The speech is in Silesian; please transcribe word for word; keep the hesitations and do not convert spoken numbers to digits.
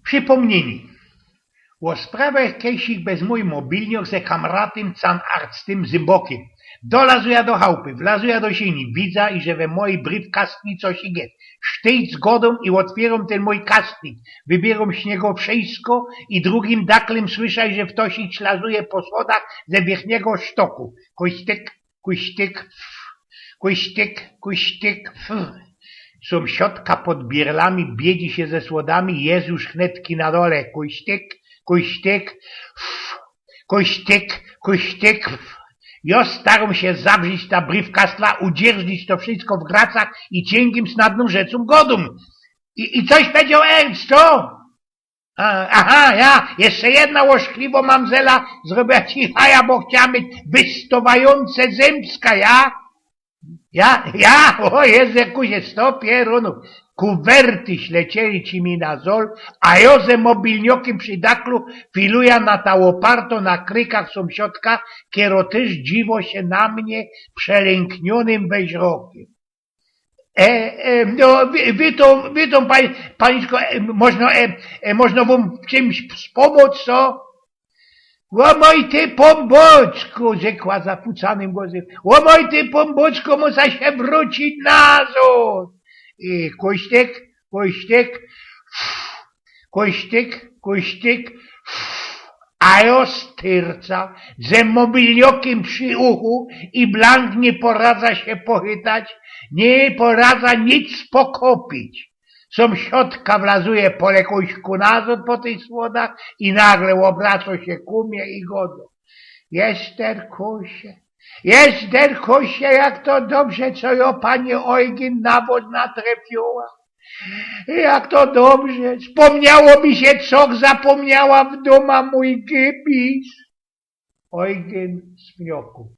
Przipōmniyni. Ô sprawach kejsik bez mōj mobilniok ze kamratym canarctym Zymbokym. Dolazu ja do chałpy, wlazu ja do siyni, widza, iże we mojij brifkastni cosik je. Sztyjc godōm i ôtwiyrōm tyn mōj kastnik. Wybiyrzōm z niego wszysko i drugim daklym słysza, iże ftosik ślazuje po schodach ze wiyrchniego sztoku. Kuśtyk, kuśtyk, kuśtyk, kuśtyk. Sōmsiadka pod bierlami biedzi sie ze schodami, je już hnetki na dole. Kuśtyk, kuśtyk, kuśtyk, kuśtyk. Jo starōm sie zawrzić ta brifkastla, udzierżnić to wszysko w gracach i ciyngiym snadnym rzeczōm godōm. I, i coś powiedzioł Ernst, co? A, aha, ja, jeszcze jedna ôszkliwo mamzela zrobiła ci haja, bo chciała mieć wystōwajōnce zymska, ja? Ja, ja, ô Jezu, kusie, sto pierōnōw. Kuwerty ślecieli ci mi na zol, a jo ze mobilniokym przi daklu filuja na ta ôparto na krykach sōmsiadka, kero tyż dziwo sie na mie przelykniōnym weźrokym. E, e, no, wi-, witōm, witōm, pań-, paniczko, e, można, e, e, można wōm czymś spōmōc, co? Ô mōj ty pōnbōczku, rzekła zapucanym głosym. Ô mōj ty pōnbōczku, musa sie wrōcić nazod. I kuśtyk, kuśtyk, kuśtyk, kuśtyk, a jo styrca, ze mobilniokym przi uchu i blank niy poradza sie pochytać, niy poradza nic pokopić. Sōmsiadka wlazuje po lekōnku nazod po tych schodach i nagle ôbraco sie ku mie i godo: Jesterkusie, Jesterkusie, jak to dobrze, co jo, panie Ojgyn, na wos natrefiła. Jak to dobrze, spōmniało mi sie, co zapōmniała w dōma mōj gybis. Ojgyn smioku.